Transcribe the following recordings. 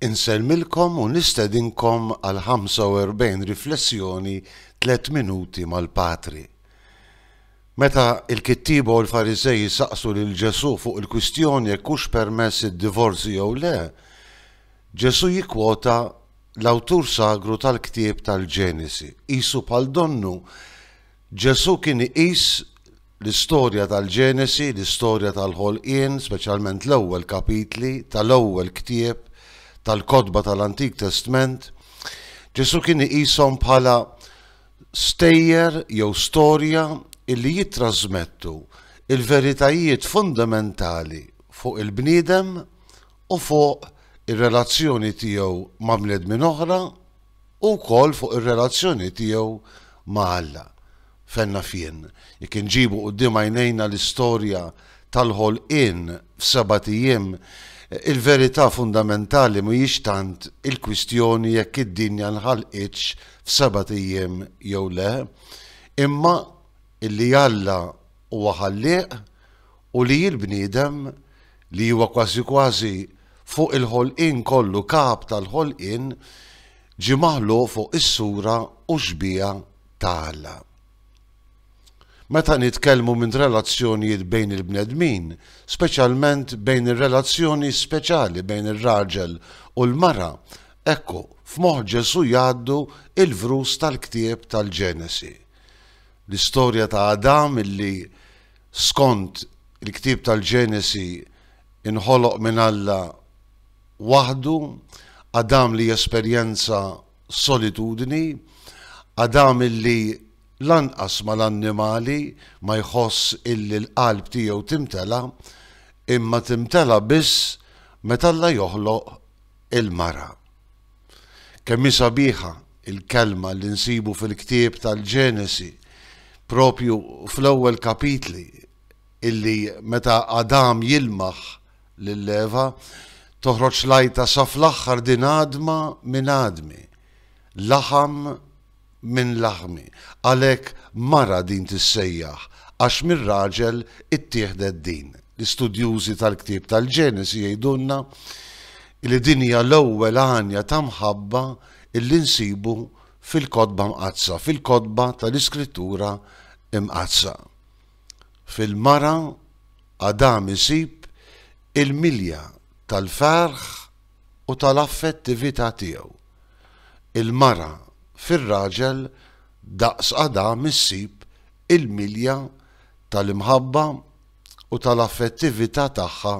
Insellmilkom u nistedinkom għal 45 riflessjoni Tlett Minuti mal-Patri. Meta l-kittieba u l-Fariżej saqsu lil Ġesù fuq il-kwistjoni jekk hux permess id-divorzju jew le, Ġesù jikkwota l-awtur sagru tal-ktieb tal-Ġenesi, qisu bħal donnu Ġesù kien iqis l-istorja tal-Ġenesi, l-istorja tal-ħolqien, speċjalment l-ewwel kapitli tal-ewwel ktieb tal-kotba tal-Antik Testment, Ġesù kien iqishom bħala stejjer jew storja illi jittrażmettu l-veritajiet fundamentali fuq il-bniedem u fuq ir-relazzjoni tiegħu ma' bnedmin oħra u wkoll fuq ir-relazzjoni tiegħu ma' Alla. Fejn naf jien, jekk inġibu quddiem għajnejna l-istorja tal-ħolqien f'sebat ijiem, il-verità fundamentali mhijiex tant il-kwistjoni jekk id-dinja nħalqitx f'sebat ijiem jew le, imma illi Alla huwa ħallieq u li l-bniedem, li huwa kważi kważi fuq il-ħolqien kollu kap tal-ħolqien, ġie maħluq fuq is-sura u x-xbieha ta' Alla. Meta nitkellmu minn relazzjonijiet bejn il-bnedmin, speċjalment bejn ir-relazzjoni speċjali bejn ir-raġel u l-mara, ekku, f'moħħ Ġesù jgħaddu l-vrus tal-ktieb tal-Ġenesi. L-istorja ta' Adam illi skont il-ktieb tal-Ġenesi inħoloq minn Alla waħdu, Adam li jesperjenza solitudni, Adam illi lanqas mal-annimali ma jħoss illi l-qalb tiegħu timtela, imma timtela biss meta Alla joħloq il-mara. Kemm hi sabiħa l-kelma li nsibu fil-ktieb tal-Ġenesi, propju fl-ewwel kapitli, illi meta Adam jilmaħ lil Eva, toħroġ l-għajta sa fl-aħħar din għadma minn għadmi, laħam minn laħmi. Għalhekk mara din tissejjaħ, għax mir-raġel ittieħdet din. L-istudjużi tal-ktieb tal-Ġenesi jgħidulna li din hija l-ewwel għanja ta' mħabba illi nsibu fil-Kotba Mqaddsa, fil-kotba tal-Iskrittura Mqaddsa. Fil-mara Adam isib il-milja tal-ferħ u tal-affettività tiegħu. Il-mara fir-raġel daqs Adam issib il-milja tal-imħabba u tal-affettività tagħha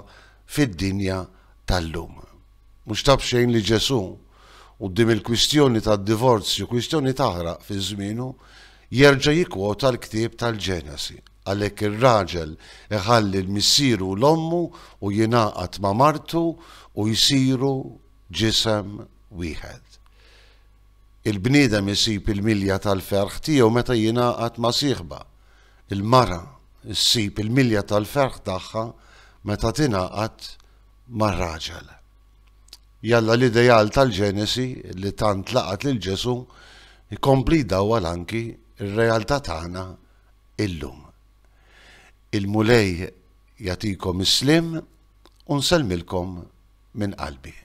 fid-dinja tal-lum. Mhux ta' b'xejn li Ġesù, quddiem il-kwistjoni tad-divorzju, kwistjoni taħraq fi żmienu, jerġa' jikkwota l-ktieb tal-Ġenesi. Għalhekk ir-raġel iħalli 'l missieru u 'l ommu u jingħaqad ma' martu u jsiru ġisem wieħed. Il-bniedem isib il-milja tal-ferħ tiegħu meta jingħaqad ma' sieħba. Il-mara ssib il-milja tal-ferħ tagħha meta tingħaqad mar-raġel. Jalla l-ideal tal-Ġenesi li tant laqat lil Ġesù jkompli jdawwal anki r-realtà tagħna illum. Il-Mulej jagħtikom is-sliem u nsellmilkom minn qalbi.